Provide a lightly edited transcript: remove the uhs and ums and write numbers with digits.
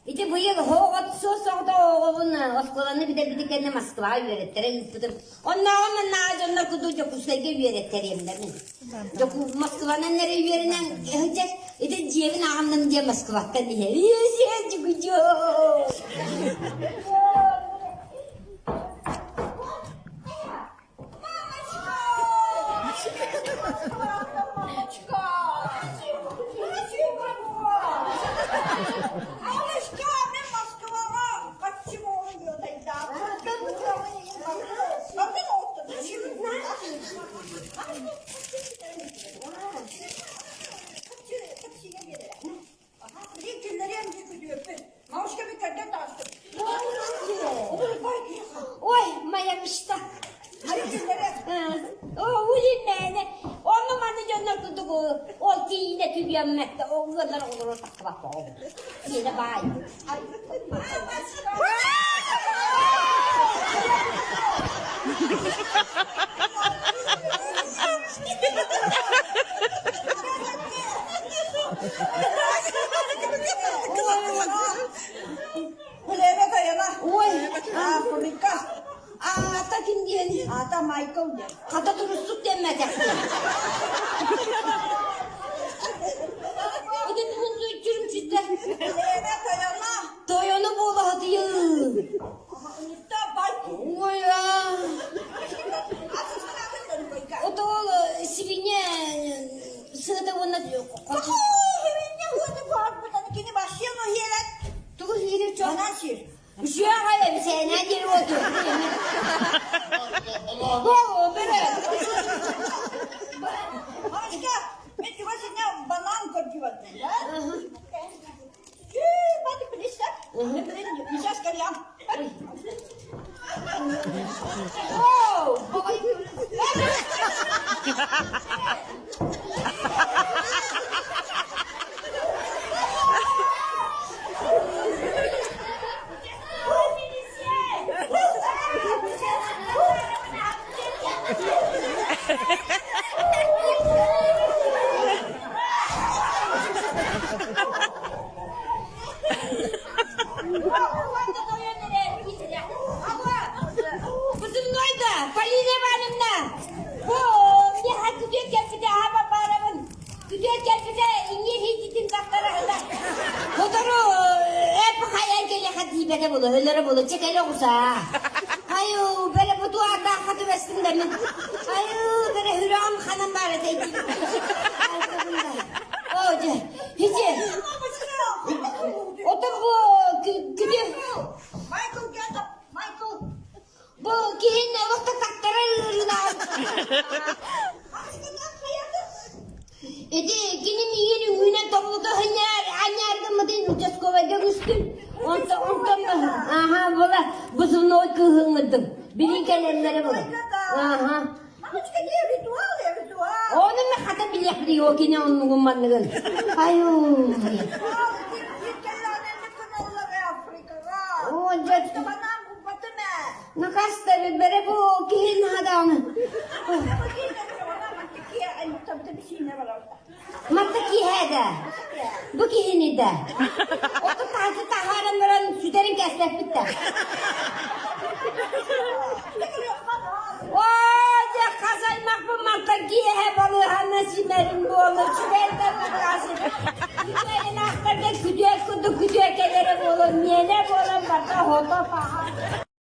Ити быйыл оҕо суос-соҕотох оҕобун оскуоланы бүтэрбитин кэннэ Москваҕа үөрэттэрэ ыыппытым. Оннооҕор маннааҕы дьоннор курдук Дьокуускайга үөрэттэриэмнэ мин. Дьоку Москванан эрэ үөрэнэн сылдьар. Ити дьиэбин аҕынным диэн Москваттан иһэр. Мамочка! Мамочка! Мамочка, мен Москваға Ой, моя мечта. Улин Онно маны дьоннор курдук ол тиийинэ түгүөммэттэ ол ыаллар оҕолоро тахсыбат Миэнэ баай. Ой, Африка. Аата ким диэн? Аата Майкл диэн. Хата туруссук диэммэтэх. Ити тугун сүрүмсүттэ. Лена тойоно. Тойону буолаһытыйын. Ой, Отол сибине сыата уонна Тугу сиир чо? Үчүгэй эбисээнэ диир уоту. Бу бere. Позывной-то Полина Ивановна! Бу миэхэ күтүөт кэлбитэ аһаба баарабын. Күтүөт кэлбитэ иҥиир иититин тахтараһыта. Сотору эп хайан кэлиэхэ тиийбэтэ буолу, өлөрө буолу, чэ кэлэ оҕусаа. Айуу, бэрэ бу туаатаахха түбэстим да мин. Айуу, бэрэ сүрэҕим ханан баар этэй Оо, дьэ, хичи. Отон бу күтү Майкл, get up! Майкл! Бу киһин олохто таттарар ыарыылаах. Ити кини миигин үҥүүнэн тобулута сынньаар, анньаар гыммытын участковайга күстүм. Онтон онтон аха була бузывной кыыһыҥмытым. Билин кэлэллэрэ була. Аха. Мамочка, не ритуал, ритуал. Ону мен хата билиэхпит о кини оннугун манныгын. Айуу. О, дьэ. Накастары бэрэ бу киһи наһадааны. Матта киһээдэ. Бу киһини да. Оту таһы таһааран баран сүтэрин кэспэппит да. Оо, дьэ хас аймахпын мантан киэһэ балыыһаны симэрин буолу, үчүгэйдэр быраасы. Үчүгэйин ахтарга күтүөт курдук күтүө кэлэрэ буолуо, миэнэ буолан барда хото.